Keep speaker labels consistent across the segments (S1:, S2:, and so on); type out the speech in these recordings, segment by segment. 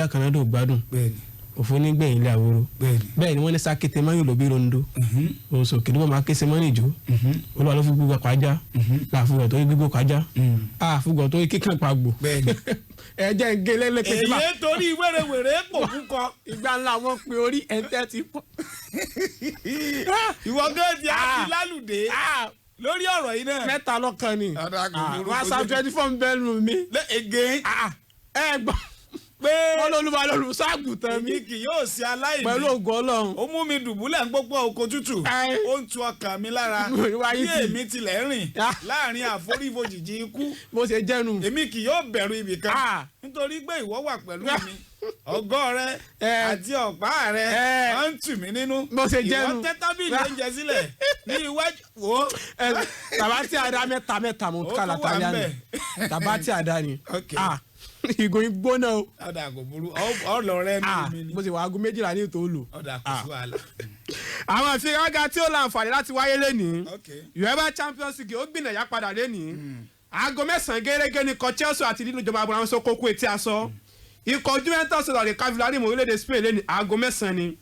S1: Ajá kan náà dò gbádùn. Òfò nígbẹ̀yìn ilé àwòrò. Bẹ́ẹ̀ ni wọ́n ní sákété mọ́yìn lóbi rondo. Oṣù kìdí máa ké se mọ́nì jù. Olúwa ló fi gbígbó pàjá. Làfùgọ̀ tó gbígbó pàjá. Àfùgọ̀ tó kíkàn pàgbò. Ẹ jẹ́ ń gé lẹ́lẹ́kẹ́ tí bá.
S2: Èyí torí wérewère pò kúkọ.
S1: Ìgbà ńlá wọn pe orí ẹ̀ńtẹ́ ti pọ̀.
S2: Ìwọ gán ti á ti lálùdé lórí ọ̀rọ̀ yìí náà.
S1: Mẹ́ta lọ́kàn ni. WhatsApp 24 ń bẹ́ẹ̀ nù mí.
S2: Again.
S1: Ẹ gbọ́
S2: pé
S1: wọ́n lọ́lúwa lọ́lùṣàgùtàn mi.
S2: Èmi kì yóò ṣe aláìní.
S1: Pẹ̀lú ògo Ọlọ́run.
S2: Ó mú mi dùbúlẹ̀ ń pópó oko tútù. Ó ń tu ọkàn mi lára. Bí èmi tilẹ̀ rìn láàrin àforífojìjì ikú.
S1: Bó ṣe jẹ́nu.
S2: Èmi kì yóò bẹ̀rù ibì kan. Nítorí pé ìwọ wà pẹ̀lú mi. Ọ̀gọ́ rẹ àti ọ̀pá rẹ wọ́n ń tù mí nínú.
S1: Bó ṣe jẹ́nu.
S2: Ìwọ tẹ́ tábìlì oúnjẹ sílẹ̀ ní iwájú wo.
S1: Tàbá tí a dá mẹ́ta mẹ́ta mo kà látàrí àná. Tàbá tí a dá ni. Ìgò igbóná o.
S2: Ọ̀dà kò burú, ọ̀lọ́ rẹ ní mi ni.
S1: Mo sì wà aago 12 ní ètò òòlù.
S2: Ọ̀dà kò sí wàhálà.
S1: Àwọn ìfigagbága tí ó láǹfààní láti wáyé lénìí. UEFA Champions League ó gbìnàyà padà lénìí. Aago 9 gẹ́gẹ́ ní ikọ̀ Chelsea àti nínú ìjọba abrahamu kókó etí aṣọ. Ikọ̀ Juventus lọ́ọ̀rì Cagliari mọ̀ orílẹ̀-èdè Spain lénìí aago 9 ni.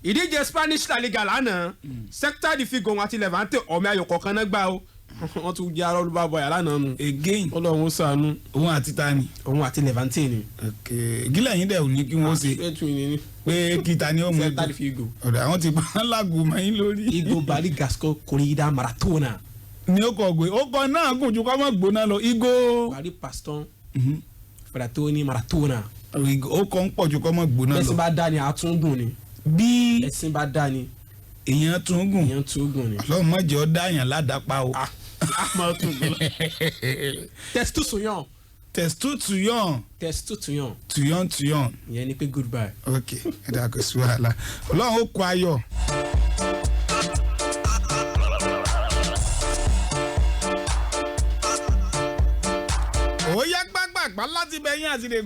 S1: Ìdíje Spanish La Liga lánàá, Celta de Vigo àti Levante ọ̀mẹ́ ayò kọ̀ọ̀kan náà gbá o. Wọ́n tún jẹ́ arọ́lùbá bọ̀yà lánàá nù.
S2: Again.
S1: Ọlọ́run ṣàánú.
S2: Òun àti ta ni.
S1: Òun àti Levante ni.
S2: Gílẹ̀ yín dẹ̀ ò ní kí wọ́n ṣe. Pé kí ta ni ó mú
S1: Celta de Vigo.
S2: Ọ̀dọ̀ àwọn ti pa lágùn mọ́ yín lórí.
S1: Igo Bari Gasco Corrida Maratona.
S2: Ni ó kọ gbé ó kọ náà gùn ju kọ́ mọ́ gbóná lọ. Igo.
S1: Bari Paston. Fratoni Maratona.
S2: Ó kọ́ ń pọ̀ ju kọ́ mọ́ gbóná lọ.
S1: Bẹ́sìn bá dá ni àtúngùn ni.
S2: Bí.
S1: Ẹ̀sìn bá dá ni.
S2: Èèyàn tún gùn.
S1: Èèyàn tún gùn ni.
S2: Ọlọ́run má jẹ́ ó dá yàn ládàá o.
S1: Testu tuyan.
S2: Testu tuyan.
S1: Testu tuyan.
S2: Tuyan tuyan.
S1: Ìyẹn ni pé goodbye.
S2: Ok, ẹ dà kó sí wàhálà. Ọlọ́run ó kó ayọ̀. Ó yá gbàgbàgbà láti bẹ̀yìn àti lè.